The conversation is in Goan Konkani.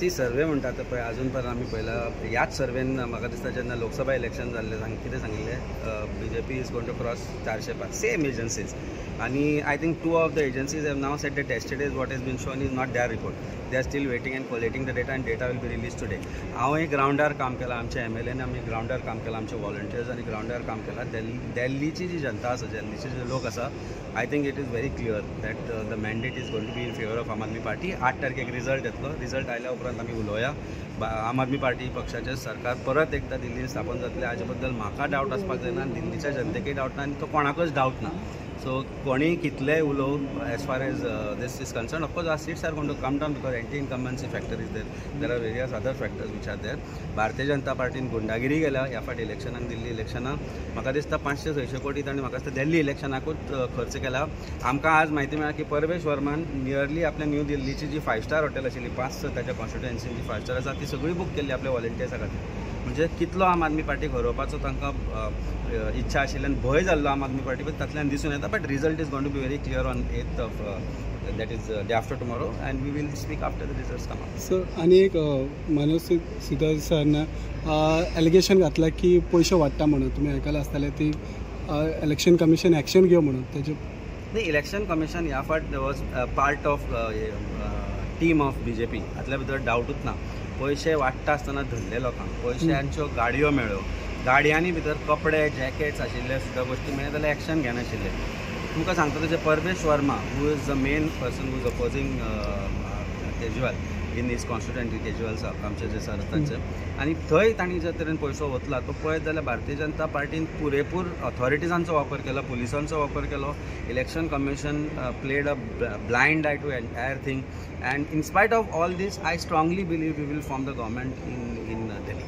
सी, सर्वे म्हणटा तो पळय, अजून पर्यंत आमी पळयला. ह्याच सर्वेन म्हाका दिसता जेन्ना लोकसभा इलेक्शन जाल्लें, कितें सांगिल्लें, BJP is going to cross 400 पार, सेम एजन्सीज. आनी I think two of the agencies have now said that yesterday's what has been shown is not their report. They are still waiting and collating the data and data will be released today. हांव ग्रावंडार काम केलां, आमच्या एमएलएन आमी ग्रावंडार काम केलां, आमचे वॉलंटियर्सांनी ग्रावंडार काम केलां. दिल्लीची जी जनता आसा, दिल्लीचे जे लोक आसा, I think it is very clear that the mandate is going to be in favour of Aam Aadmi Party. 8 तारखेक रिजल्ट येतलो. रिजल्ट आयल्या उपरांत आमी उलोवया. आम आदमी पार्टी पक्षाचें सरकार परत एकदां दिल्लीन स्थापन जातलें, हाजे बद्दल म्हाका डावट आसपाक जायना आनी दिल्लीच्या जनतेकय डावट ना आनी तो कोणाकच डावट ना. सो कोणीय कितलेय उलोवं, as far as this is concerned, of course our seats are going to come down because anti incumbency factor is there, there are various other factors which are there. Bharatiya Janata पार्टीन गुंडागिरी केल्या ह्या फावट इलेक्शनाक. दिल्ली इलेक्शनाक म्हाका दिसता 500-600 कोटी तांणी म्हाका दिसता दिल्ली इलेक्शनाकूच खर्च केला. आमकां आज म्हायती मेळ्ळा की परवेश वर्मान नियरली आपल्या न्यू दिल्लीची जी फायव स्टार हॉटेल आशिल्ली, पांच ताच्या कॉन्स्टिट्युएन्सीन जी फायव स्टार आसा, ती सगळी बूक केल्ली आपल्या वॉलंटियर्सा खातीर. म्हणजे कितलो आम आदमी पार्टीक हरोवपाचो तांकां इच्छा आशिल्ली आनी भंय जाल्लो आम आदमी पार्टी, पण तातल्यान दिसून येता. But result is going to be very clear on 8th of, that is day after tomorrow, and we will speak after the result come out. So आनी एक मनोज सिद्ध सरान एलिगेशन घातला की पयशे वाडटा म्हणून. तुमी आयकलां आसतलें ती, इलेक्शन कमिशन एक्शन घेव म्हणून तेजे. नाही, इलेक्शन कमिशन ह्या फावट was part of team of BJP, हातल्या भितर डावटूच ना. पयशे वाडटा आसतना धरले लोकांक, पयशांच्यो गाडयो मेळ्ळ्यो, गाडयांनी भितर कपडे, जॅकेट्स आशिल्ले सुद्दां गोश्टी मेळ्ळे जाल्यार एक्शन घेनाशिल्ले. तुमकां सांगता तशें, परवेश Verma, who is the main person who is opposing Kejriwal in his constituency, Kejriwal साहेब आमचे जे सर तांचे, आनी थंय तांणी ज्या तरेन पयसो वतला तो पळयत जाल्यार भारतीय जनता पार्टीन पुरेपूर ऑथॉरिटीजांचो वापर केला, पुलिसांचो वापर केलो. Election Commission played a blind eye to entire thing, and in spite of all this, I strongly believe we will form the government in Delhi.